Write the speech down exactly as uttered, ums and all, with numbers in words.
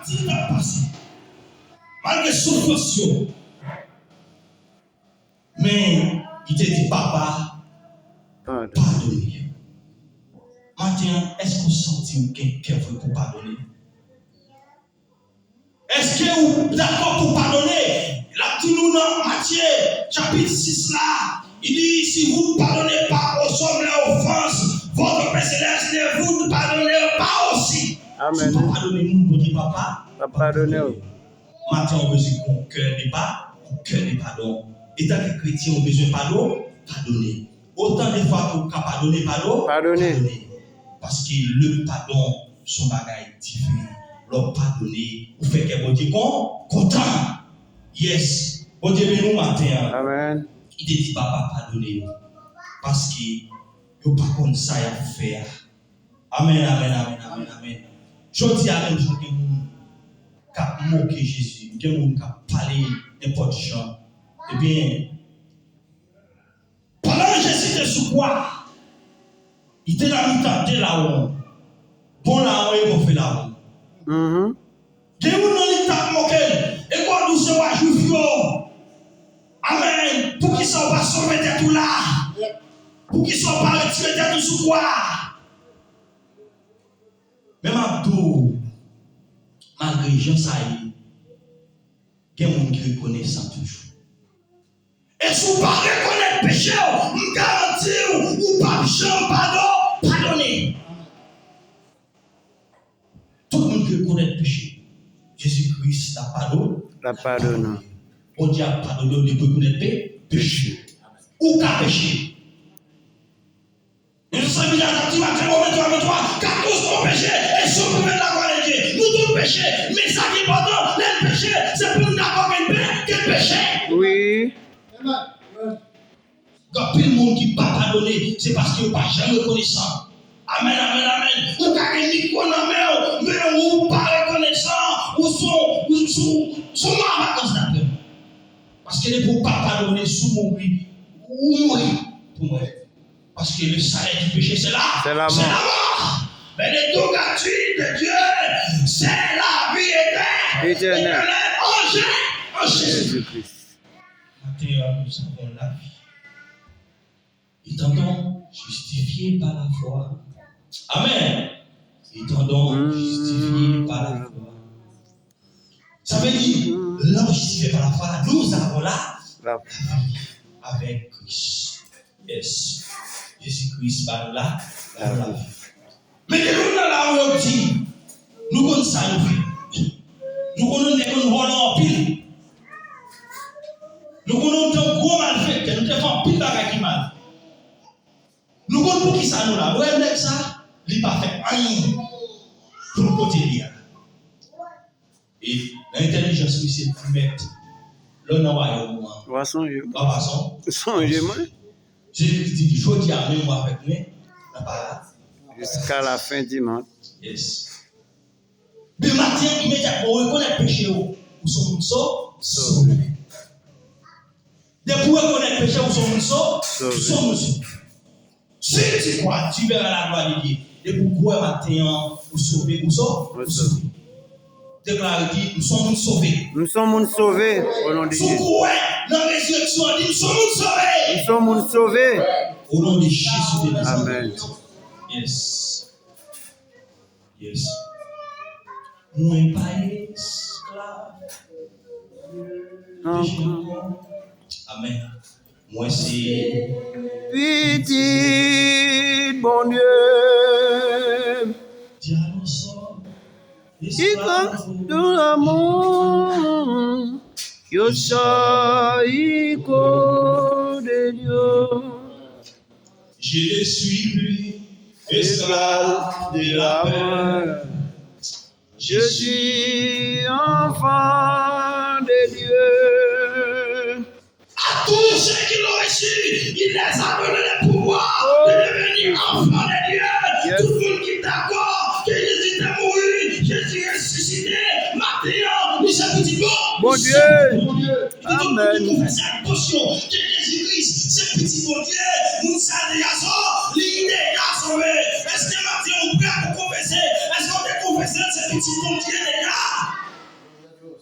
Ti tan pase. Malgre soufrans yo. Men, li te di, "Papa, padone yo." Maten an, èske w santi w gen kè vre pou padone? Èske ou dakò pou padone? L ap di nou nan Matye, chapit sis la, li di, "Si vous ne pardonnez pas aux hommes leurs offenses, votre Père céleste ne vous pardonnera pas aussi." Amèn. Si w pa padone moun, Bondye Papa p ap padone w. Maten, ou bezwen gen yon kè de pa, yon kè de padon. Etanke kretyen, ou bezwen padon, padone. Otan de fwa ke w ka padone, padon, padone. Padone. Paske le padon se yon bagay diferan. Lè w padone, ou fè kè Bondye kon, kontan. Yes. Bondye beni w maten an. Amèn. Li te di, "Papa, padone yo. Paske yo pa konn sa y ap fè a." Amèn, amèn, amèn, amèn, amèn. Jodi a menm jan gen moun k ap moke Jezi, gen moun k ap pale nenpòt jan. Ebyen, pandan Jezi te sou kwa, li te nan mitan de lawon. Bon lawon e move lawon. Mhm. Gen youn nan li t ap moke l. E gòd ou se wa Jwif yo. Amèn. Poukisa w pa sove tèt ou la? Poukisa w pa retire tèt ou sou kwa? Men m ap di w, malgre jan sa ye, gen moun ki rekonesan toujou. E si w pa rekonèt peche w, m garanti w, ou p ap janm padon, padone. Tout moun ki rekonèt peche, Jezi Kris ap padone. L ap padone. Bondye ap padone w depi w rekonèt pe-, peche. Ou ka peche. Jan Bib la t ap di, Matye, Women twa, vennntwa, car tous ont péché et sont privés de la gloire de Dieu. Nou tout peche, men sa ki enpòtan, lè n peche, se pou n dakò ke n pe-, ke n peche. Wi. Gen anpil moun ki pa padone, se paske yo pa janm rekonesan. Amèn, amèn, amèn. Ou ka gen mikwo nan men w, men ou pa rekonesan, ou se yon, ou se yon, se yon mavagans daprè m. Paske depi w pa padone, si w mouri, ou mouri pou mwen. Parce que le salaire du péché, c'est la, c'est la mort. Mais le don gratuit de Dieu, c'est la vie éternelle, éternelle en Jésus, en Jésus-Christ. Maten an, nous avons la vie. Étant donc justifiés par la foi. Amen. Étant donc justifiés par la foi. Sa vle di, lè w jistifye pa lafwa, nous avons la, la vie avec Christ. Yes. Jezi Kris ba nou la, la, la vie. Men gen moun nan la ou yo di, nou konn sa nou fè. Nou konn nou te konn vòlè anpil. Nou konn nou te gwo malfektè, nou te fè anpil bagay ki mal. Nou konn poukisa nou la. Ou wè nèg sa, li pa fè anyen pou l kote li a. E nan entèlijans misye, li mèt lè w nan wayòm ou an. W a sonje m. W a pa son-, sonje mwen. Jezi Kris di, jodi a menm ou avèk mwen nan paradi. Jusqu'à la fin du monde. Yes. Men maten, imedyatman ou rekonèt peche w, ou se yon moun so-, sove. Depi w rekonèt peche w, ou se yon moun so-, sove. Si tu crois, tu verras la gloire de Dieu. Depi w kwè maten an, ou sove, ou so-, ou sove. Deklare, di, m se yon moun sove. M se yon moun sove, o non de Jezi. Si w kwè nan rezireksyon an, di, m se yon moun sove. M se yon moun sove. O non de Jezi de Nazarèt. Amèn. Yes. Yes. Mwen pa esklav peche ankò. Amèn. Mwen se pitit Bondye. Ki gran lanmou, yo sa iko de Dieu. Je ne suis plus esclave de la peur. Je suis enfant de Dieu. À tous ceux qui l'ont reçu, il les a donné le pouvoir de devenir enfants de Dieu. Yes. Tout moun ki dakò ke Jezi te mouri, Jezi resisite, maten an, li se pitit Bon-, Bondye. Amèn. Konfese ak bouch yo ke Jezi Kris se pitit Bondye, moun sa deja sove, li deja sove. Èske maten ou prè pou konfese? Èske w te konfese l se pitit Bondye deja?